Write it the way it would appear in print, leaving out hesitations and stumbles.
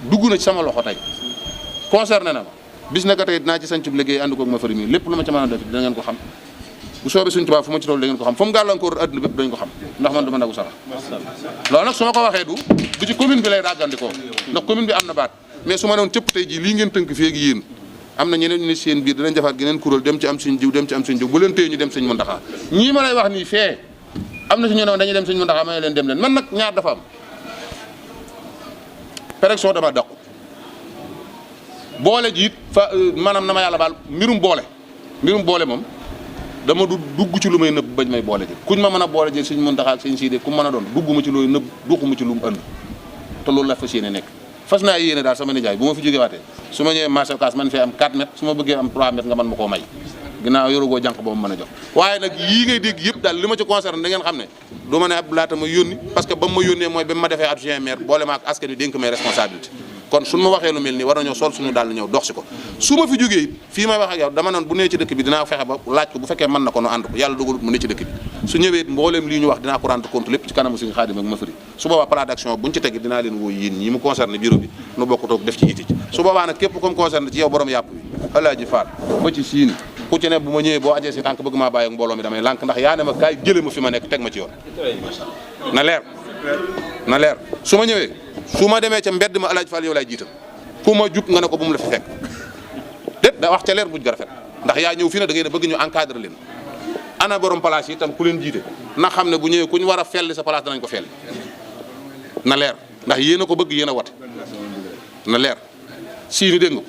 dugg na ci sama loxo tey concerné na ma bis na ka tey dinaa ci sancub liggéey ànd koog ma fari mi lépp lu ma ci mën a def dina ngeen ko xam bu soobee suñu tubaab fu ma ci toll da ngeen ko xam fu mu gàllankoor adduna bépp dañ ko xam ndax man du ma nagu sarax loolu nag su ma ko waxee du ci commune bi lay dàggandikoo ndax commune bi am na baat mais su ma noon cëpp tey jii lii ngeen tënk féegi yéen am na ñeneen ñu ne seen biir dinañ defaat geneen kuréel dem ci am suñ jiw dem ci am suñ jiw bu leen téye ñu dem sëñ Muntaxa ñii ma lay wax nii fee am na si ñu ne dañuy dem sëñ Muntaxa ma ne leen dem leen man nag ñaar dafa am péréction dama dàqu boole ji it fa maanaam na ma yàlla baal mbirum boole moom dama du dugg ci lu may nëbb bañ may boole ji kuñ ma mën a boole ji sëñ Muntaxa ak sëñ Siide ku mën a doon dugguma ci looy nëbb duxuma ci lu mu ënd te loolu la fas yéene nekk fas naa yéene daal sama nijaay bu ma fi jógee waatee su ma ñëwee marché Ocass man fee am 4 mètres su ma bëggee am 3 mètres nga mën ma koo may ginnaaw yorugoo jànq boobu mën a jox waaye nag yii ngay dégg yëpp daal li ma ci concerne da ngeen xam ne du ma ne ab laata ma yónni parce que ba ma yónnee mooy ba ma defee adjoint maire boole ma ak askan wi dénk may responsabilité kon suñu ma waxee lu mel nii war nañoo sol suñu daal ñëw dox si ko su ma fi jógee it fii may wax ak yow dama noon bu nee ci dëkk bi dinaa fexe ba laaj ko bu fekkee mën na ko nu ànd ko yàlla dogalut mu ne ci dëkk bi su ñëwee it mbooleem lii ñu wax dinaa ko rendre compte lépp ci kanamu Sëriñ Xaadim ak Mafari su boobaa plan d'action buñ ci tegi dinaa leen woo yéen ñi mu concerné bureau bi nu bokk toog def ci yitti ci su boobaa nag képp comme concerné ci yow borom yàpp bi Alaaji Faat ba ci siin ku ci ne bu ma ñëwee boo ajee si tànk bëgg maa bàyyi ak mbooloo mi damay lànk ndax yaa ne ma kaay jële ma fi ma nekk teg ma ci yoon na leer su ma ñëwee su ma demee ca mbedd ma Alaaji Faat yow laay jiital ku ma jub nga ne ko bu mu la fi fekk déet da wax ca leer buj ga rafet ndax yaa ñëw fii ne da ngay ne bëgg ñu encadrer leen ana borom place yi itam ku leen jiite na xam ne bu ñëwee ku ñu war a felli sa place danañ ko felli na leer ndax yéen a ko bëgg yéen a wate na leer sii ni dégg nga ko